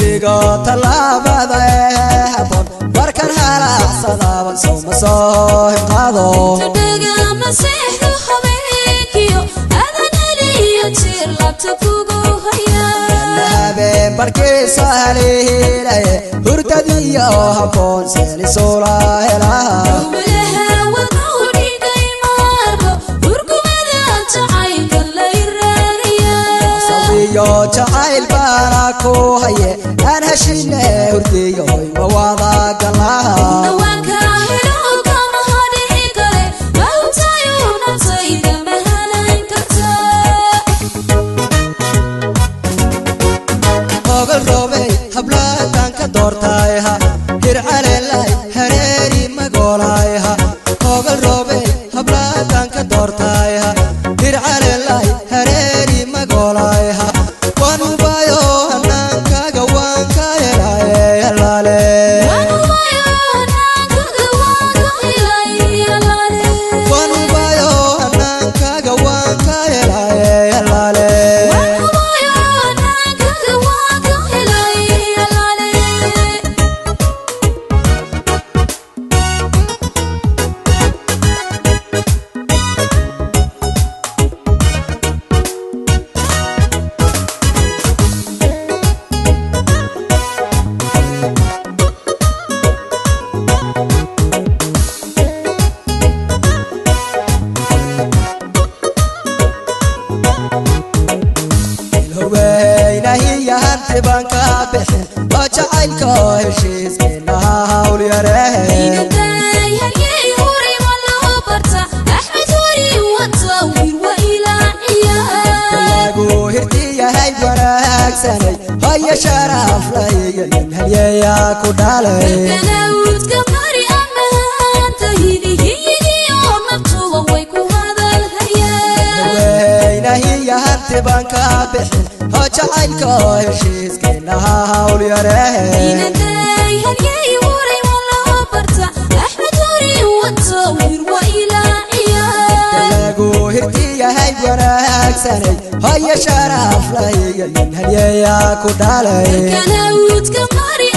Dhigo tallaabada ee habboon markan halaacsadaaban sowma soo hinqaado. Dhagama seexdo habeenkiyo adan heliyo jeer laabta kugu haya. Habeen barkiisa haliilaye hurdadiyo habboon seelisula helaha. Walaha wadnuhu dhigay maarko hurgumada jacaylka la iraagaya. Sawiyo jacayl baana ku haye aan heshine hurdiyo hoy ma wada galaha. Dhawaanka helo kama hadhici kare mahubtayo naftayda mahanan karta. Ogal roobey hablaatan ka doortayha hircalelay hareeri magolayha. Ogal roobey hablaatan ka doortayha hircalelay hareeri magolayha. Wanubayo hanaankaaga waan ka helaye halaale. Wanubayo hanaankaaga waan ka helay halaale. Wanubayo hanaankaaga waan ka helaye halaale. Wanubayo hanaankaaga waan ka helay halaale. Ilhoweynahiya hanti baan ka bixin oo jacaylka heshiiskiinaha hawl yarehe. Inaday haryey hore ma loo barta Axmed hori wata wir waa ilaaciya. Lagu hirtiyahay wanaagsanay haya sharaf lahiyo nin halyeeyaa ku dhalay. Dalkanawdka qari amahaanta hidihiyigiyo naftuba way ku hadalhayaan. Weynahiya hanti baan ka bixin oo jacaylka heshiiskiinaha hawl yarehe. Inaday haryey hore ma loo barta Axmed hori wata wir waa ilaaciya. Lagu hirtiyahay wanaagsanay haya sharaf lahiyo nin halyeeyaa ku dhalay. Dalkanawdka qari